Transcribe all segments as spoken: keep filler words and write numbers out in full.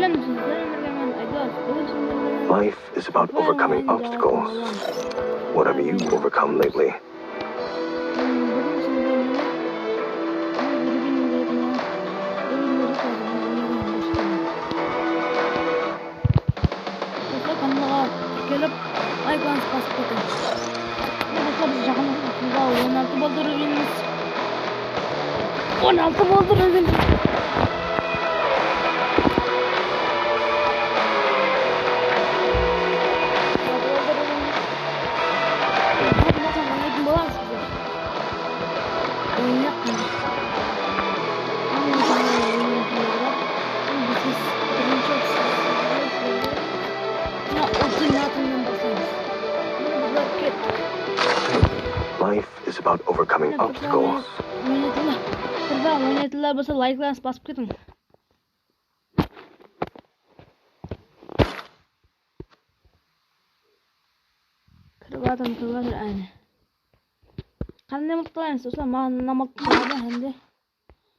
Sizler, sizler, men Aydos. Búgin sizler menen Life is about overcoming obstacles. What have you overcome lately? Doslar, kanalǵa kelip, layklarsız basıp ketiń. Doslar, biz jaqın waqıtta on altı boldı úregenimiz. On altı boldı úregenimiz. Boldı úregenimiz. Boldı, boldı, boldı, boldı. Oynayıq qáne. Mine, birinshi ultimatumnan baslaymız. Mine, bizler kettik. Life is about overcoming obstacles. Oynaydılar. Bir daha oynaydılar bolsa, layklarsız basıp ketiń. Kirip atırmız, kirip atır, áne. Qanday mıqtı qılamız, doslar? Maǵan mına mıqtı shıǵadı, hám de.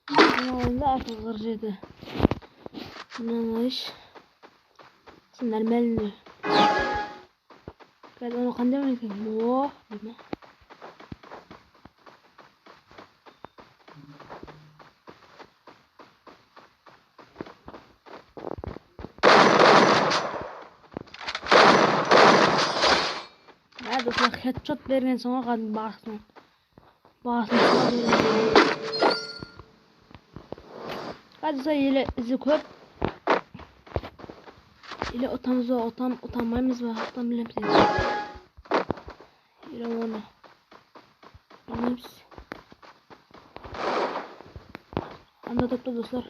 Mına oyında artıq qırq jeti. Mına ish. Нормально. Qále onı qanday oynadı eken? O, deymen. Ya, doslar, hedshot bergen soń, qádimgi basın, basın. Házir ele izi kóp. Ele utamız ba, utam-, uta almaymız ba, utam bilemiz endi. Ele onı bilmeymiz. Anda turıptı, doslar.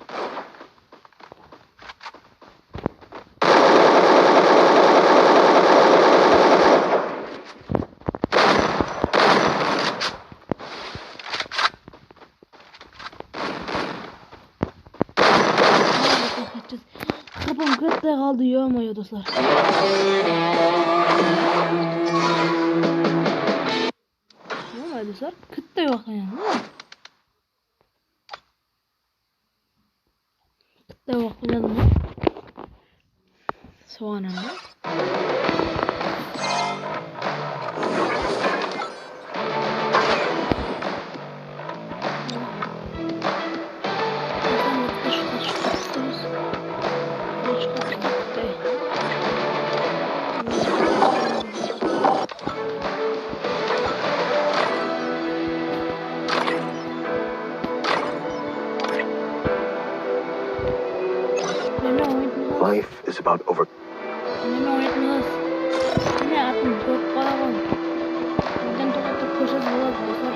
Qapım katta qaldı, yo-moyo, doslar. Yo-moyo, doslar, katta waqıt oynadım. Katta waqıt oynadım. Soǵan ama. Life is about over. Meni oynatmańız. Mine, atım kórip qala ǵoy. Birden toqtatıp kórseniz boladı, doslar.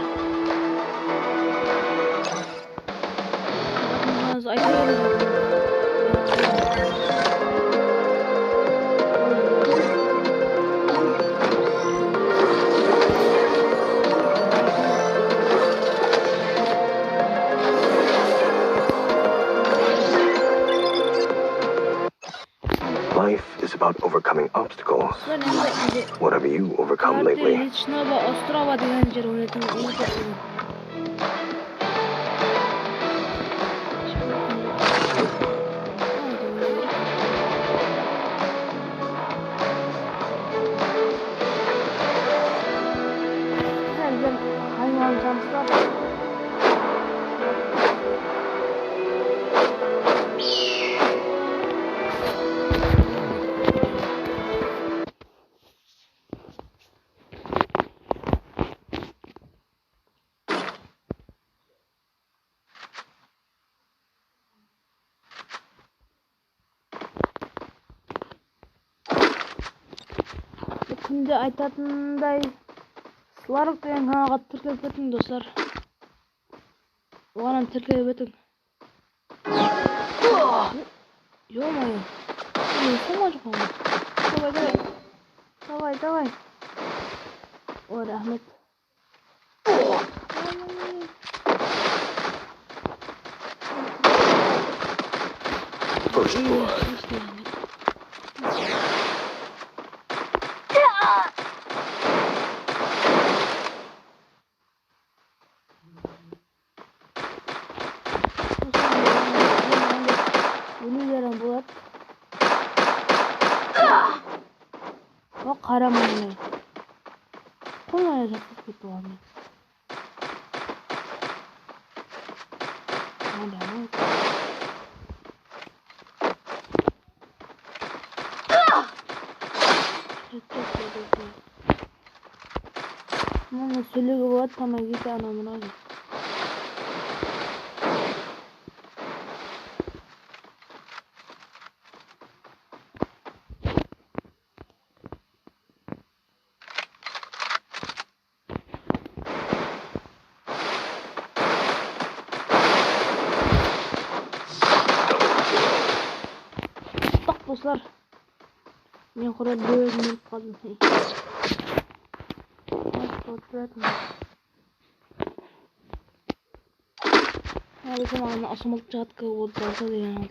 Atımız ayta beredi. Life is about overcoming obstacles. What have you overcome lately? Karta Lichnoba Ostrova degen jer oynatıń. Hayvan canlılar. Kúnde aytatınday, Slark degen kanalǵa tirkelip ketiń, doslar. Oǵan hám tirkelip ótiń. Ё-моё. Ey, uslama joq onda. Davay, davay. Davay, davay. Oy, raxmet. First blood. Óliwlerim boladı. Qaramayın. Qolay jaqsız ketip aldım. Hadi, al. Mına sólegi boladı, tamageki anaw mınaw. Baq, doslar. Men qurı bir ózim ólip qaldım. Ay, otırdım. Házir mına asfalt jatka otız altı degen aldıq.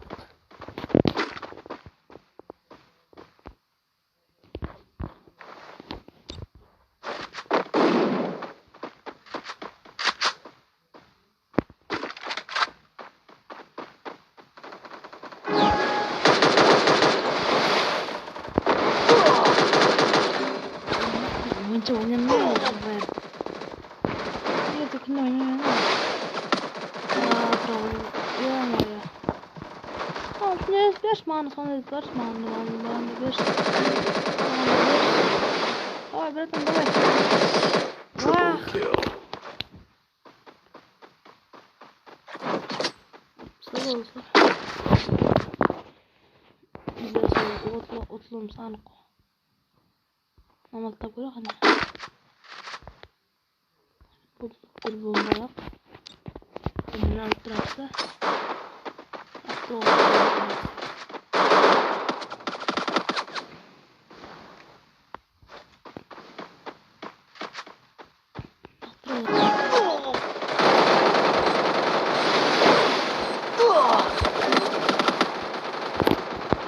Oyunca oynanmaydı, bári. Ertekinde oynayman. Aa, tura qoy. Ё-моё. Al, shunday etip bershi maǵan, sonday etip bershi maǵan, maǵan, maǵan da bershi. Maǵan da bershi. Davay, bratan, davay. Triple kill. Sawol bolsın. Bizler sol otlı, otlımız anıq. Namaz tab kóre qana. Bul, bul bombalap. Bunı alıp turamız da. Attı oǵan.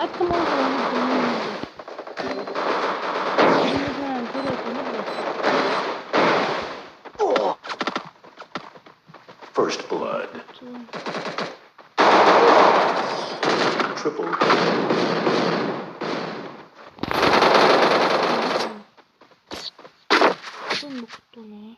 Attım oǵan. First blood. Triple. Kim bu kutunı?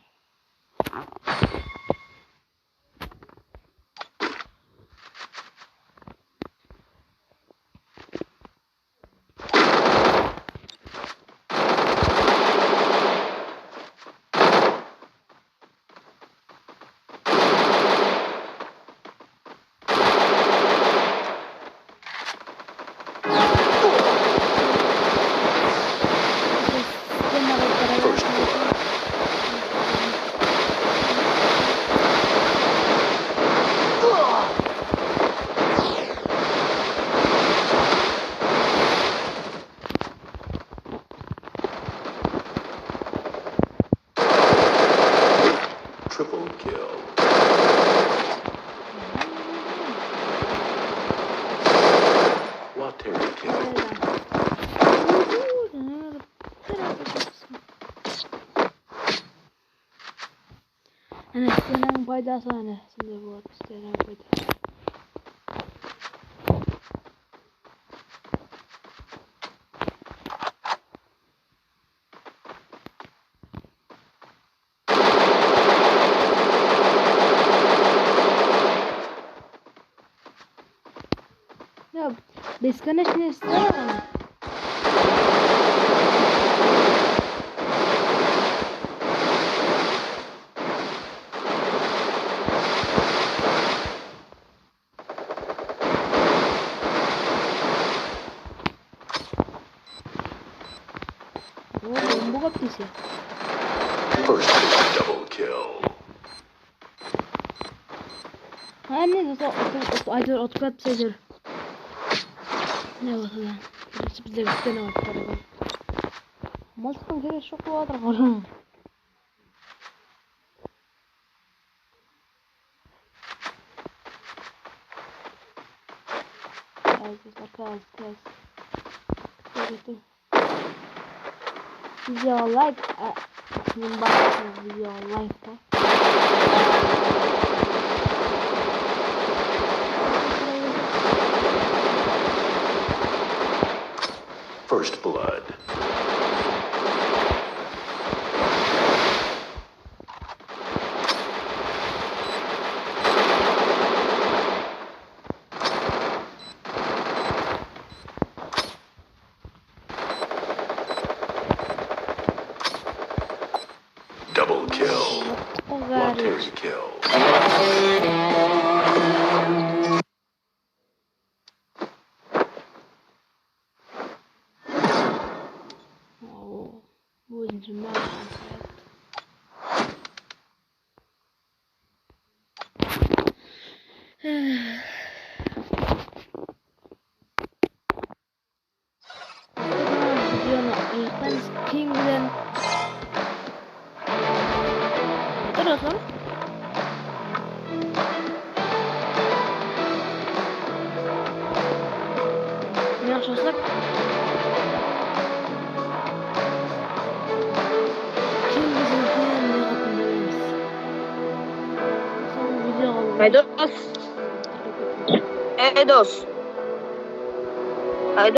Triple kill. Quadra kill. Áne, istenegiń paydası, áne, sonday boladı, istenegiń paydası. Ya, beskонечный ister. O, bomba qaptıysa. First double kill. Áne, dostlar, usı, usı, áytewir, utıp ketipsiz, áytewir. Ne bolsa da. Birinshi bizler ústene alıp baradı. Mıltıqtıń keregi joq bolıp atır ǵoy. Kez, kez, kez. Kez, kez. Video layk, a, men baqsam video layk pa? First blood. There's a kill. Wow. Ózinshi ma. Videonı ayaqtaymız. Keyin bilen. Tur, Ruslan. Ne oqshasaq? Keyin biz ne qatın bilemiz. Soń videoǵa. Aydos. Ey, ey, dos.